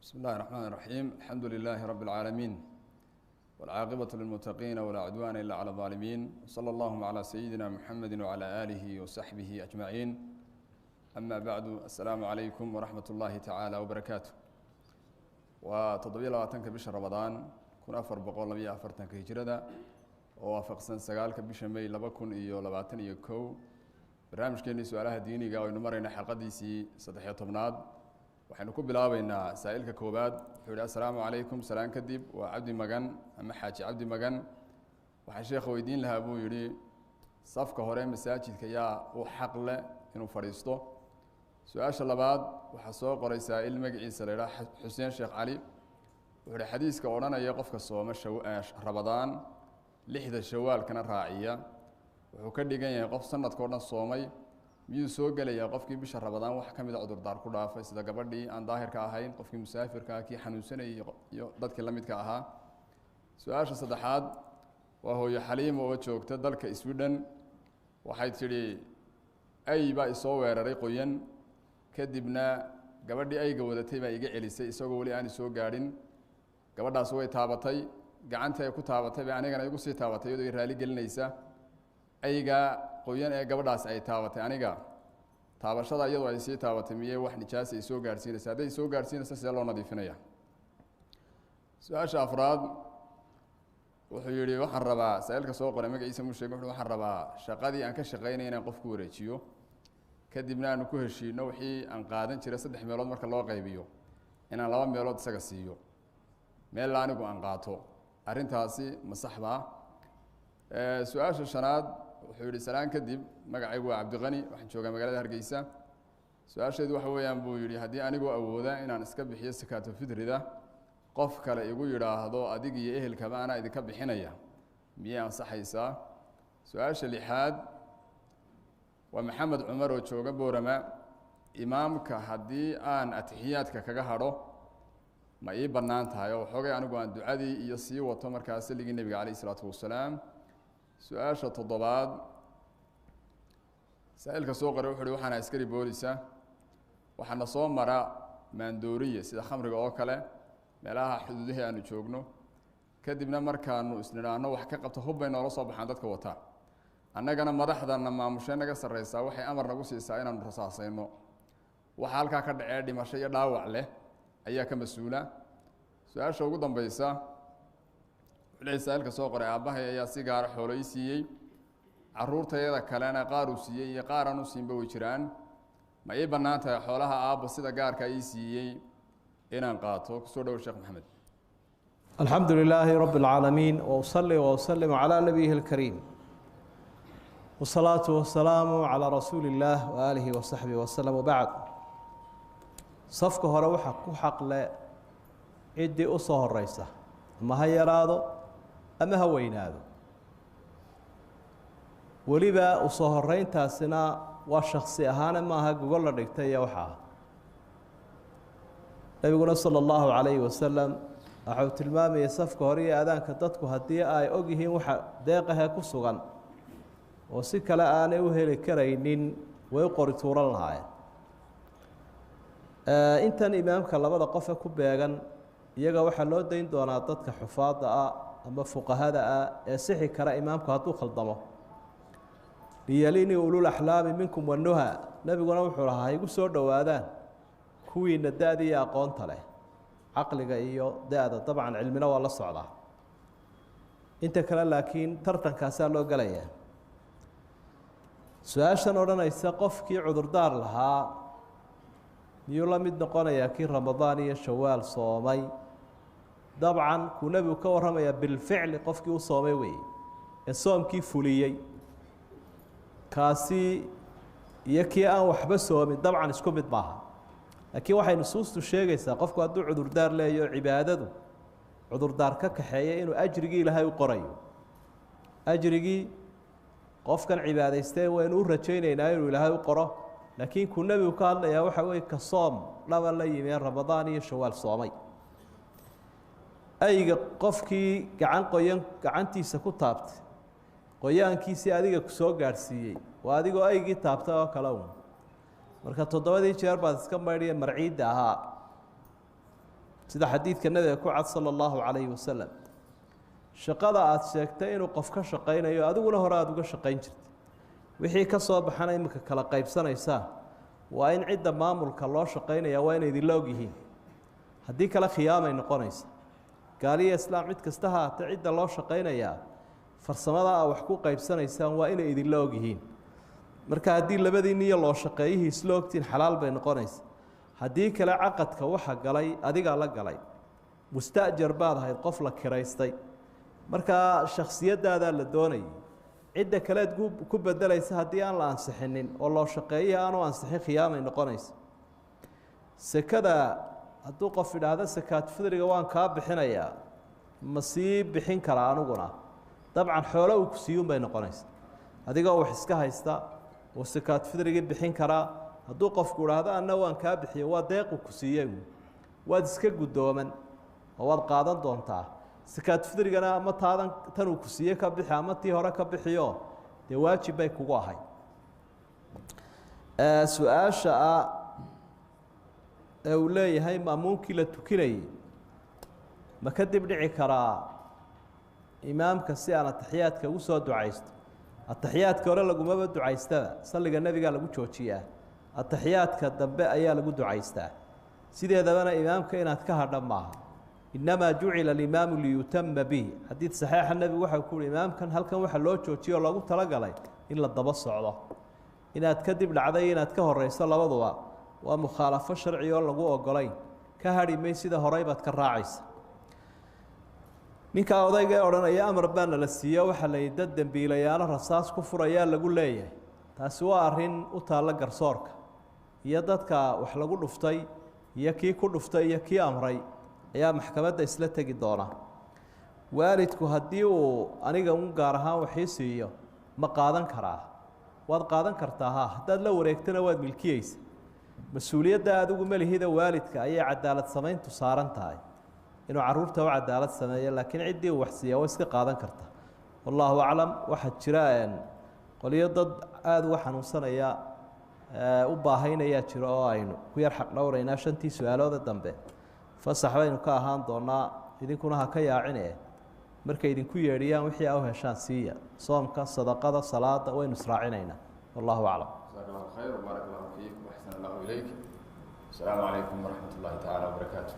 بسم الله الرحمن الرحيم، الحمد لله رب العالمين، والعاقبة للمتقين، ولا عدوان إلا على الظالمين، وصلى اللهم على سيدنا محمد وعلى آله وصحبه أجمعين، أما بعد، السلام عليكم ورحمة الله تعالى وبركاته. 27-ka bisha Ramadaan 1442-ka hijrada oo waafaqsan 9-ka bisha May 2021, barnaamijkeenii su-aalaha diiniga aynu marayna xalqadiisii 13aad. Waxaynu ku bilaabeynaa saa'ilka koowaad. Wuxuu yihi: "Assalaamu calaykum. Salaan kadib, waa Cabdi Magan ama Xaaji Cabdi Magan. Waxaan sheekha weydiin lahaa," buu yidhi, "safka hore masaajidka yaa u xaq leh inuu fadhiisto?" Su-aasha labaad waxaa soo qoray saa'il magaciisa la yidhaha Xuseen Sheekh Cali. Wuxuu ihi: "Xadiiska odhanaya qofka sooma Rabadaan, 6da Shawaalkana raaciya, wuxuu ka dhigan yahay qof sanadka o dhan soomay. Miyuu soo gelayaa qofkii bisha Rabadaan wax ka mida cudurdaar ku dhaafay, sida gabadhii aan daahirka ahayn, qofkii musaafirka ah, kii xanuunsanayay iyo dadkii la midka ahaa?" Su-aasha saddexaad waa hooyo Xaliima oo joogta dalka Sweden. Waxay tidhi: "Ay baa isoo weeraray qoyan, kadibna gabadhii ayga wadatay baa iga celisay isagoo weli aan isoo gaadhin. Gabadhaas way taabatay, gacantii ay ku taabatay bay anigana igu sii taabatay iyadoo i raali gelinaysa. Ayga qoyan ee gabadhaas ay taabatay, aniga taabashada iyadoo ay sii taabatay, miyey wax nijaasa ay soo gaadhsiinaysa? Hadday soo gaadhsiinaysa, sidee loo nadiifinaya?" Su-aasha afraad wuxuu yidhi: "Waxaan rabaa," saa-ilka soo qoray magaciisa muu sheegin, wuxu "waxaan rabaa shaqadii aan ka shaqaynaya inaan qof ku wareejiyo, kadibna aanu ku heshiino wixii aan qaadan jiray saddex meelood marka loo qaybiyo inaan laba meelood isaga siiyo, meella anigu aan qaato. Arrintaasi ma sax baa?" Su-aasha shanaad wuxuu yidhi: "Salaan kadib, magacaygu waa Cabdiqani, waxaan joogaa magaalada Hargeysa. Su-aasheedu waxa weeyaan," buu yidhi, "haddii anigoo awooda inaan iska bixiyo sakaato fitrida, qof kale igu yidhaahdo adig iyo ehelkaba anaa idinka bixinaya, miyay ansaxaysaa?" Su-aasha lixaad waa Maxamed Cumar oo jooga Boorama: "Imaamka haddii aan atixiyaadka kaga hadho, ma ii bannaan tahay oo waxoogay anigu aan ducadii iyo sii wato markaa salligii Nebiga caleyh isalaatu wasalaam?" Su-aasha toddobaad saa-ilka soo qoray wuxu uhi: "Waxaana askari boolisa, waxaana soo mara maandooriya sida khamriga oo kale meelaha xuduudihii aanu joogno. Kadibna markaanu isnidhaahno wax ka qabto, hub bay noola soo baxaan dadka wataa. Annagana madaxdana maamushee naga sarreysaa waxay amar nagu siisaa inaanu rasaasayno. Waxa halkaa ka dhacee dhimasho iyo dhaawac leh ayaa ka mas-uula?" Su-aasha ugu dambeysa wuxuu leey saa-ilka soo qoray: "Aabbahay ayaa si gaara xoolo ii siiyey, carruurtayada kalena qaar uu siiyey iyo qaar aan u siinba way jiraan. Ma ii bannaan tahay xoolaha aabbo sida gaarka ii siiyey inaan qaato?" Kusoo dhowo, Sheekh Maxamed. Alxamdu lilaahi rab اlcaalamiin, wusali wslim calaa nabiyihi اlkariim, wsalaatu wasalaamu calaa rasuuli illaah waaalihi wasaxbihi waslm, wabacd. Safka hore waxaa ku xaqle ciddii u soo horeysa, ama ha yaraado ama ha weynaado. Weliba usoo horeyntaasina waa shaksi ahaane, maaha gogol la dhigtay iyo waxaa. Nebiguna sala allahu calayhi wasalam waxau tilmaamayay safka hore iyo aadaanka dadku haddii ay og yihiin waxa deeqahee ku sugan oo si kale aanay u heli karaynin, way u qori tuuran lahaayeen. Intan imaamka labada qofe ku beegan, iyaga waxaa loo dayn doonaa dadka xufaadda ah ama fuqahada ah ee sixi kara imaamku hadduu khaldamo. Liyalini ulul axlaami minkum wanuha. Nebiguna wuxuu lahaa: ha igu soo dhowaadaan kuwiina da-da iyo aqoonta leh. Caqliga iyo da-da dabcan cilmina waa la socdaa, inta kale laakiin tartankaasaa loo gelayaa. Su-aashan odhanaysa qofkii cudurdaar lahaa miyuu la mid noqonayaa kii Ramadaan iyo Shawaal soomay? Dabcan kuu nebigu ka warramayaa bilficli qofkii u soomay weeye ee soomkii fuliyey. Kaasi iyo kii aan waxba soomin dabcan isku mid maaha, laakiin waxay nusuustu sheegaysaa qofku hadduu cudurdaar leeyo, cibaadadu cudurdaar ka kaxeeya, inuu ajrigii Ilaahay u qorayo. Ajrigii qofkan cibaadaystee waynu u rajaynaynaa inuu Ilaahay u qoro, laakiin kuu nebigu ka hadlayaa waxa weye ka soom dhaba la yimee Ramadaan iyo Shawaal soomay. Ayga qofkii gacan qoyan gacantiisa ku taabtay, qoyaankiisii adiga ku soo gaadhsiiyey, waa adigoo aygii taabtay oo kale un. Marka 7dii jeer baad iska maydhiya marciidda ahaa. Sida xadiidka nabiga ku cad sala allahu calayhi wasalam, shaqada aada sheegtay inuu qof ka shaqaynayo adiguna hore aada uga shaqayn jirtay, wixii ka soo baxana iminka kala qaybsanaysaa, waa in cidda maamulka loo shaqaynaya waa inay idinla og yihiin. Haddii kale khiyaamay noqonaysa. Gaaliya islaam cid kasta haatee cidda loo shaqaynayaa farsamada aa wax ku qaybsanaysaan waa inay idinla og yihiin. Marka haddii labadii niyo loo shaqeeyihii isla ogtiin, xalaal bay noqonaysa. Haddii kale caqadka waxa galay adigaa la galay, musta'jar baad ahayd, qof la kiraystay, markaa shakhsiyadaadaa la doonayay. Cidda kaleed ku bedelaysa haddii aan la ansixinin oo loo shaqeeyihii aanu ansixin, khiyaamay noqonaysa. Sekada hadduu qof idhaahdo sakaat fidriga waan kaa bixinayaa, ma sii bixin karaa aniguna? Dabcan xoolo uu ku siiyuun bay noqonaysa. Adigoo wax iska haysta oo sakaat fidrigii bixin karaa, hadduu qofku idhaahdo anna waan kaa bixiyo, waa deequ ku siiyey, waad iska guddooman oo waad qaadan doontaa. Sakaat fidrigana ama taadan tan uu ku siiye ka bixi ama tii hore ka bixiyo, dee waajib bay kugu ahayd. Su-aasha ah ee uu leeyahay maamuumkii la tukinayey ma ka dib dhici karaa imaamka si aan ataxiyaadka ugu soo ducaysto? Ataxiyaadka hore lagumaba ducaystaba, salliga nebigaa lagu joojiyaa. Ataxiyaadka dambe ayaa lagu ducaystaa. Sideedabana imaamka inaad ka hadha maaha. Innamaa jucila alimaamu liyutama bihi, xadiid saxiixa nebigu waxau ku uhi imaamkan halkan waxa loo joojiyo oo loogu talagalay in la daba socdo. Inaad kadib dhacday, inaad ka horeyso, labaduba waa mukhaalafo sharci oo lagu ogolayn. Ka hadhi may, sida horey baad ka raacaysa. Ninkaa odayga ee odhanaya amar baana la siiyo, waxaa la yidhi dad dembiilayaalo rasaas ku furayaa lagu leeyahay, taasi waa arrin u taalla garsoorka iyo dadka wax lagu dhuftay iyo kii ku dhuftay iyo kii amray ayaa maxkamadda isla tegi doona. Waalidku haddii uu aniga un gaar ahaan waxii siiyo, ma qaadan karaa? Waad qaadan kartaa, ha. Haddaad la wareegtana waad milkiyeysa. Mas-uuliyadda adigu malihida, waalidka ayay cadaalad samayntu saaran tahay inuu caruurta u cadaalad sameeyo, laakiin ciddii uu waxsiiya waa iska qaadan karta. Wallaahu aclam. Waxaa jira qolyo dad aada uga xanuunsanaya u baahaynayaa jiro oo aynu ku yar xaq dhowraynaa. Shantii su-aalooda dambe fasax baynu ka ahaan doonaa, idinkuna ha ka yaacine. Markay idinku yeedhiyaan wixii a u heshaan siiya. Soomka, sadaqada, salaada waynu israacinaynaa. Wallahu aclam. Jazaak allahu khayr wbaarak allahu fiik waxsan allahu ilayk. Asalaamu calaykum waraxmat ullahi tacaala wabarakaatu.